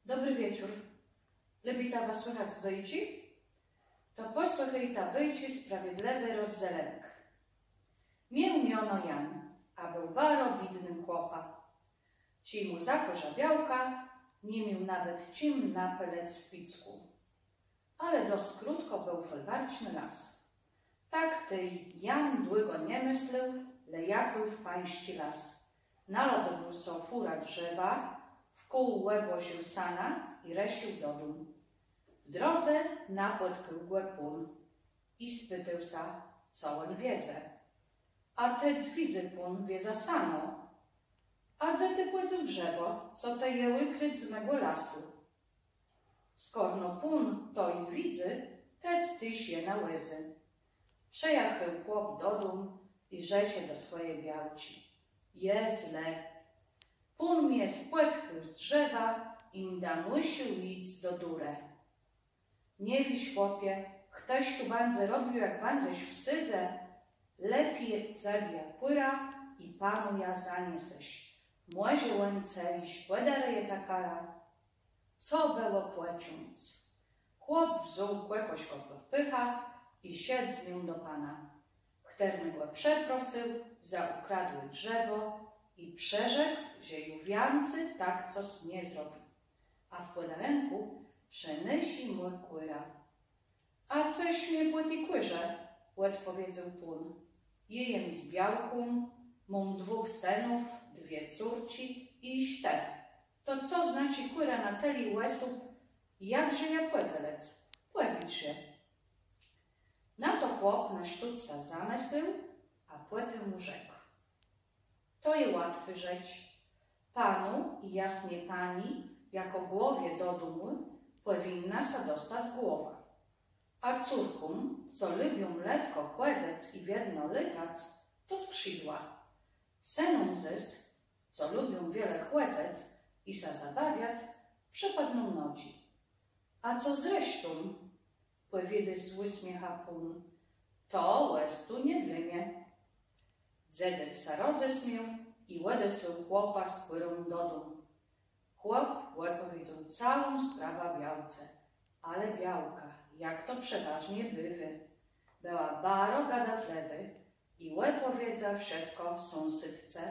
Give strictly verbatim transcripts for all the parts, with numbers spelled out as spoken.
Dobri wieczór. Lubita wa słëchac bôjczi? To pòsłëchôjta bôjczi Sprawiedlëwi rozdzelénk. Miôł miono Jan, a béł baro biédnym chłopã. Czej mù zachòrza białka, ni miôł nawet czim napôlëc w piéckù. Ale dosc krótkò béł folwarczny las. Tak tej Jan długò nie mëslôł, le jachôł w pańsczi las. Naladowôł so fùrã drzewa, wkół òbłożił sanã i rësził do dóm. W drodze napòtkôł gò pón i spitôł sã, co òn wieze. A tec widzy pón wieza sano. A dze të pòdzôł drzewò, co të je ùkrôdł z mégò lasu? Skòrno pón to ju widzy, tec téż je na wòzu. Przëjachôł chłop do dóm i rzecze do swòji białczi: Je zle. Pón mie spòtkôł z drzewã i mdã mùszôł jic do durë. Nie wiész, chłopie, chto to bãdze robił, jak bãdzesz w sôdzë? Lepi zabij kùrã i panu jã zaniesesz. Mòże òn cë jesz pòdarëje tã karã. Co bëło pòcząc? Chłop wzął kòkòszkã pòd pôchã i szedł z nią do pana, chtërnégò przeprosył za ùkradłé drzewò i przërzekł, że ju wiãcy tak cos nie zrobi. A w pòdarënkù przënôszô mù kùrã. A cëż mie pò ti kùrze? Òdpòwiedzôł pón. Jô jem z białką, móm dwùch sënów, dwie córczi i jesz të. To co znaczi kùra na tëli òsób? Jakże jã pòdzelëc? Pòwiédzże. Na to chłop na sztót sã zamëslôł, a pòtemù rzekł: To je łatwô rzecz. Panu i jasnie pani, jakò głowie do dómù, pòwinna sã dostac głowa. A córkóm, co lubią letkò chòdzëc i wiedno lôtac, to skrzidła. Sënóm zôs, co lubią wiele chòdzëc i sã zabawiac, przëpadną nodżi. A co z resztą? Pòwiedzôł z ùsmiéchã pón. To òstônie dlô mie. Dzedzëc sã rozesmiôł i òdesłôł chłopa z kùrą do dóm. Chłop òpòwiedzôł całą sprawã białce, ale białka, jak to przewôżnie biwô, bëła baro gadatlëwô i òpòwiedza wszëtkò sąsôdce,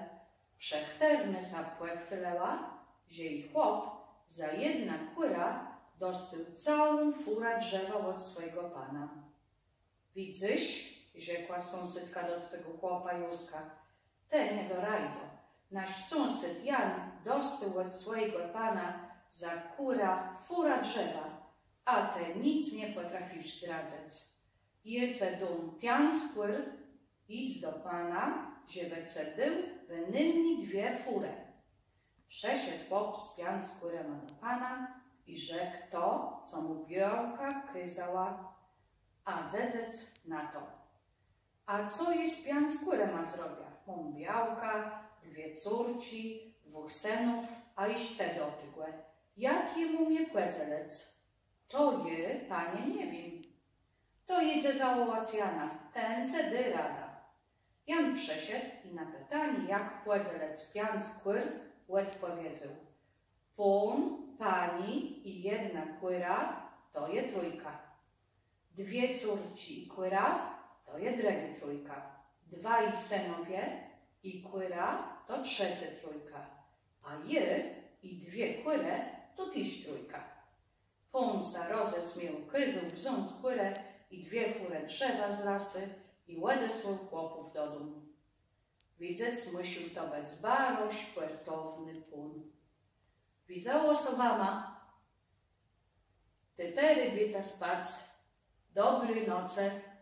przë chtërny sã pòchwôlëła, że ji chłop za jednã kùrã dostôł całą fùrã drzewa òd swòjégò pana. Widzysz, rzekła sąsôdka do swòjégò chłopa Józka, të niedorajdo, nasz sąsôd Jan dostôł òd swòjégò pana za kùrã fùrã drzewa, a të nick nie pòtrafisz zadzec. Jô cë dóm piãc kùr, jidzë do pana, żebë cë dôł bënômni dwie fùrë. Przëszedł chłop z piãc kùrama do pana i rzekł to, co mù białka kôzała, a dzedzëc na to: A co jô z piãc kùrama zrobiã? Móm białkã, dwie córczi, dwùch sënów, a jesz të do tegò. Jak jô móm je pòdzelëc? To jô, panie, nie wiém. To jidzë zawòłac Jana, ten cë dô radã. Jan przëszedł i na pitanié, jak pòdzelëc piãc kùr, òdpòwiedzôł: Pón, pani i jedna kùra to je trójka. Dwie córczi i kùra to je drëgô trójka. Dwaji sënowie i kùra to trzecô trójka. A jô i dwie kùrë to téż trójka. Pón sã rozesmiôł, kôzôł wząc kùrë i dwie fùrë drzewa z lasu i òdesłôł chłopów do dóm. Widzec mùszôł to bëc baro szpòrtowny pón. Widzało sã wama? Tej terô biôjta spac. Dobri nocë.